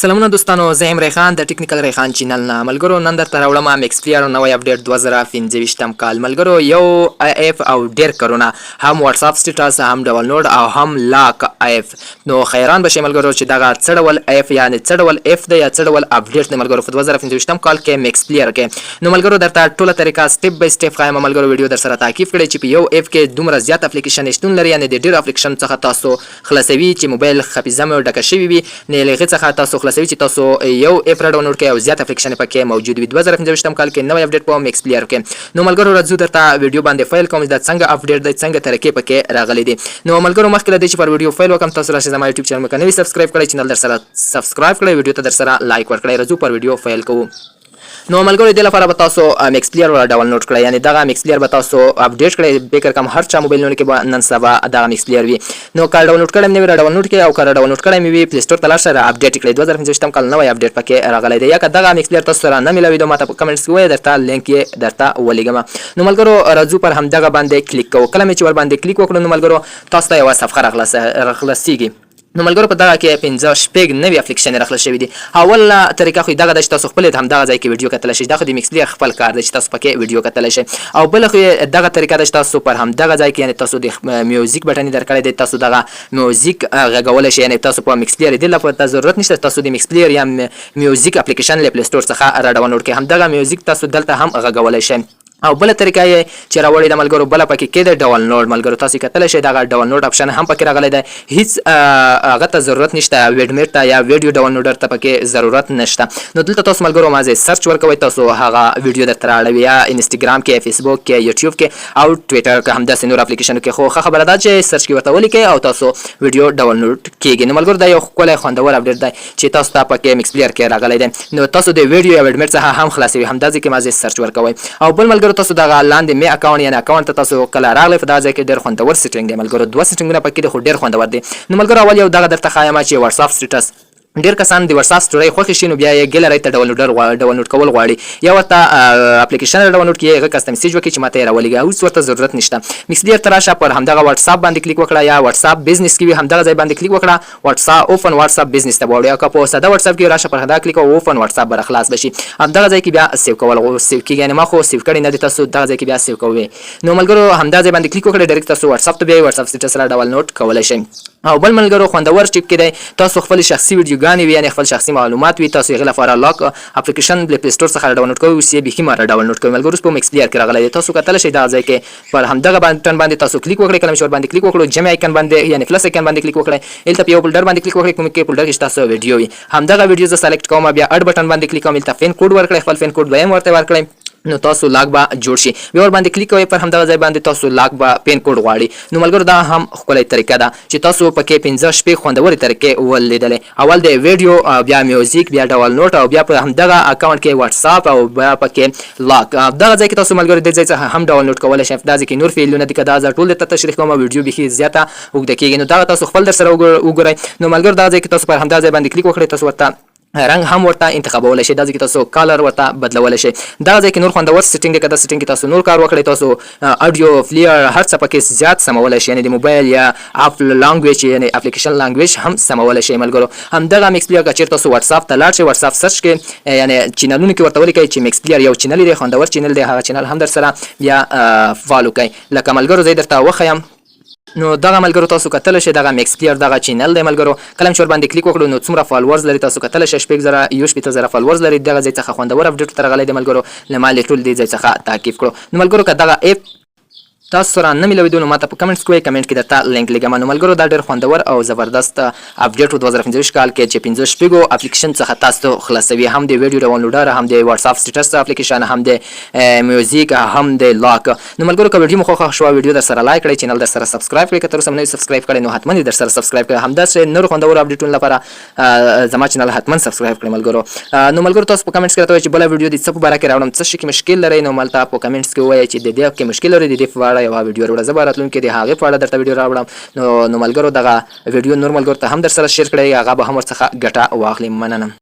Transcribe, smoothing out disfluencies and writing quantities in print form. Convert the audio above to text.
سلامونه دوستانو، زه یم ریحان د ټیکنیکل ریحان چینل نه. ملګرو، نن درته راوړم میکس پلیر نوی اپډیټ 2025 کال. ملګرو، یو اپ او ډیر کارونه، هم واتساپ سټیټس، هم ډاونلوډ او هم لاک اپ. نو خیران به شئ ملګرو چې دغه څه ډول اپ، یعنی څه ډول اپ دی یا څه ډول اپډیټ دی ملګرو په 2025 کال کې میکس پلیر کې. نو ملګرو، درته ټوله طریقه سټیپ بای سټیپ ښایم. ملګرو، ویډیو در سره تعقیب کړئ چې په یو اپ کې دومره زیات اپلیکیشن شتون لري، یعنی د ډیرو اپلیکیشن څخه تاسو خلاصوي چې موبایل حافظه مو ډکه شوي وي، نه له هغې څخه تاسو خلاصوي چې تاسو یو اپ را ډاونلوډ کړئ او زیات اپلیکیشن پکې موجود وي. 2025 کال کې نوی اپډیټ په میکس پلیر کې. نو ملګرو، راځو، درته ویډیو باندې پیل کوم، دا څنګه اپډیټ دی، څنګه طریقې پکې راغلي دي. نو ملګرو، مخکې له دې چې پر ویډیو پیل وکم، تاسو راشئ، زما یوټیوب چینل مو که نه وي سبسکرایب کړئ، چینل در سره سبسکرایب کړئ، ویډیو ته در سره لایک ورکړئ. راځو، پر ویډیو پیل کوو. نو ملګرو، دې لپاره به تاسو میکس پلیر ور ډاونلوډ کړئ، یعنی دغه میکس پلیر به تاسو اپډیټ کړئ. فکر کوم هر چا موبایلونو کې به نن سبا دغه میکس پلیر وي. نو که ډاونلوډ کړم نه وي، را ډاونلوډ کړئ او که را ډاونلوډ کړی مې وي، پلی سټور ته لاړ شئ، را اپډیټ کړئ. 2025 کال نوی اپډیټ پکې راغلی دی. یا که دغه میکس پلیر تاسو سره نه ملاوي، ماته په کمنټس کې ووایئ، درته لینک یې درته ولیږم. نو ملګرو، راځو، پر همدغه باندې کلیک کوو. کله مې چې ور باندې کلیک وکړو، نو ملګرو، تاسو ته یوه صفحه راخلاصیږي. نو ملګرو، په دغه کې 65 نوي اپلیکیشن راخلاص شوي دي. اوله طریقه خو دغه ده چې تاسو خپل هم دغه ځای کې ویډیو کتلی شئ. دا خو د میکس پلیر خپل کار دی چې تاسو پکې ویډیو کتلی شئ. او بل خو دغه طریقه ده چې تاسو پر هم دغه ځای کې، یعنی تاسو د میوزیک بټن درکړی دی، تاسو دغه میوزیک غږولی شئ. یعنی تاسو په میکس پلیر دې لپاره ضرورت نشته تاسو د میکس پلیر یا میوزیک اپلیکیشن له پلی سټور څخه را ډاونلوډ کړئ، هم دغه میوزیک تاسو دلته هم غږولی شئ. او بله طریقه یې چې راوړې ده ملګرو، بله پکې کې ده ډاونلوډ. ملګرو، تاسو کتلی شئ، دغه ډاونلوډ اپشن هم پکې راغلی دی. هیڅ هغه ته ضرورت نشته، ویډمیټ ته یا ویډیو ډاونلوډر ته پکې ضرورت نشته. نو دلته تاسو ملګرو مازې سرچ ورکوئ، تاسو هغه ویډیو درته راړوي، یا انستګرام کې، فیسبوک کې، یوټیوب کې او ټویټر کې، همداسې نور اپلیکیشنو کې. خو ښه خبره ده چې سرچ کې ورته ولیکئ او تاسو ویډیو ډاونلوډ کیږي. نو ملګرو، دا یو ښکلی خوندور اپډیټ دی چې تاسو ته پکې میکس پلیر کې راغلی دی. نو تاسو د ویډیو یا ویډمیټ څخه هم خلاصوي، همداسې کې مازې سرچ ورکوئ. او بل ملګرو، تاسو دغه لاندې می اکاونټ، یعنی اکاونټ ته تاسو کله راغلی، په دغه ځای کې ډېر خوندور سیټینګ دی. ملګرو، دوه سیټینګونه پکې دي خو ډېر خوندور دي. نو ملګرو، اول یو دغه درته ښایم چې واتساپ سټیټس. ډیر کسان د واتساپ سټوري خوښ شي، نو بیا یې ګیلری ته ډاونلوډر ډاونلوډ کول غواړي، یا ورته اپلیکیشن ډاونلوډ کړي، هغه کس ته میسج وکړي چې ماته یې راولېږه. اوس ورته ضرورت نشته. میکس پلیر ته راشه، پر همدغه واتساپ باندې کلیک وکړه، یا واتساپ بزنس کې وي، همدغه ځای باندې کلیک وکړه، واتساپ اوپن واتساپ بزنس ته وړي. او که په ساده واتساپ کې راشه، پر همدغه کلیک او اوپن واتساپ به خلاص بشي. همدغه ځای کې بیا سیو کول سیو کیږي، یعنی ما خو سیو کړی نه دی، تاسو دغه ځای کې بیا سیو کوئ. نو ملګرو، همدا ځای باندې کلیک وکړئ، ډایرکټ تاسو واتساپ ته بیا واتساپ سټیټس را ډاونلوډ کولی شئ. او بل ملګرو، خوندور ټیپ کې دی، تاسو خپل شخصي ویډیوګانې وي، یعنی خپل شخصي معلومات وي، تاسو یې لپاره لاک اپلیکیشن له پلی سټور څخه ډاونلوډ کوئ. اوس یې بیخي ما ډاونلوډ کوئ. ملګرو، اوس په میکس پلیر کې راغلی دی. تاسو کتلی شئ، دغه ځای کې پر همدغه بټن باندې تاسو کلیک وکړئ. کله چې ورباندې کلیک وکړو، جمع آیکن باندې، یعنی پلس آیکن باندې کلیک وکړئ، دلته په یو فولډر باندې کلیک وکړئ، کوم کې فولډر کې تاسو ویډیو وي، همدغه ویډیو زه سلیکټ کوم. بیا اډ بټن باندې کلیک کوم، دلته پین کوډ ورکړئ، خپل پین کوډ به ورته ورکړئ، نو تاسو لاک به جوړ شي. بیا ور باندې کلیک کوئ، پر همدغه ځای باندې تاسو لاک به پین کوډ غواړي. نو ملګرو، دا هم ښکلی طریقه ده چې تاسو پکې 65 خوندورې طریقې ولیدلې. اول د ویډیو، بیا میوزیک، بیا ډاونلوډ او بیا په همدغه اکاونټ کې واتساپ او بیا پکې لاک. دغه ځای کې تاسو ملګرو د ځای څخه هم ډاونلوډ کولی شئ. دا ځای کې نور فایلونه دي، که دا ځای ټول ته تشریح کوم، ویډیو بیخي زیاته اوږده کیږي. نو دا تاسو خپل در سره وګورئ. نو ملګرو، دا ځای کې تاسو پر همدغه ځای باندې کلیک وکړئ، تاسو ورته رنګ هم ورته انتخابول شي. دا ځکه تاسو کالر ورته بدلول شي. دا ځکه نور خوندور سیټینګ کې، دا سیټینګ کې تاسو نور کار وکړئ، تاسو اډیو پلیر هر څه پکې زیات سمول شي، یعنی د موبایل یا اپ لانګویج، یعنی اپلیکیشن لانګویج هم سمول شي. ملګرو، هم دغه میکس پلیر که چیرته تاسو واتساپ ته لاړ شئ، واتساپ سرچ کې، یعنی چینلونو کې ورته ولیکئ چې میکس پلیر یو چینل دی، خوندور چینل دی، هغه چینل هم در سره بیا فالو کړئ. لکه ملګرو، زه درته وښیم. نو دغه ملګرو، تاسو کتل شئ، دغه میکس پلیر دغه چینل دی. ملګرو، کله چې ور باندې کلیک وکړو، نو څومره فالوورز لري تاسو کتل شئ، 6061 فالوورز لري. دغه ځای څخه خوندور اپډیټ تر غلې دی. ملګرو، له مال ټول دې ځای څخه تعقیب کړو. نو ملګرو، که دغه اپ تاسو سره نه ملوي، نو ماته په کمنټس کې، کمنټ کې درته لینک لګم. نو ملګرو، دا ډېر خوندور او زبردست اپډیټ و 2025 کال کې چې پنځه شپږو اپلیکیشن څخه تاسو خلاصوي، هم د ویډیو ډاونلوډر، هم د واتساپ سټیټس اپلیکیشن، هم د میوزیک، هم د لاک. نو ملګرو، که ویډیو مو خوښه شوه، ویډیو در سره لایک کړئ، چینل در سره سبسکرایب کړئ. که تر اوسه مو نه سبسکرایب کړئ، نو حتما در سره سبسکرایب کړئ. همداسې نور خوندور اپډیټونو لپاره زما چینل حتما سبسکرایب کړئ ملګرو. نو ملګرو، تاسو په کمنټس کې راته ووایئ چې بله ویډیو د څه په باره کې راوړم، څه شي کې مشکل لرئ. نو ملته په کمنټس کې ووایئ چې د دې کې مشکل لرئ، د دې په اړه یوه ویډیو راوړه، زه به راتلونکې د هغې په اړه درته ویډیو راوړم. نو ملګرو، دغه ویډیو نور ملګرو ته هم در سره شیر کړئ، هغه به هم ورڅخه ګټه واخلي. مننه.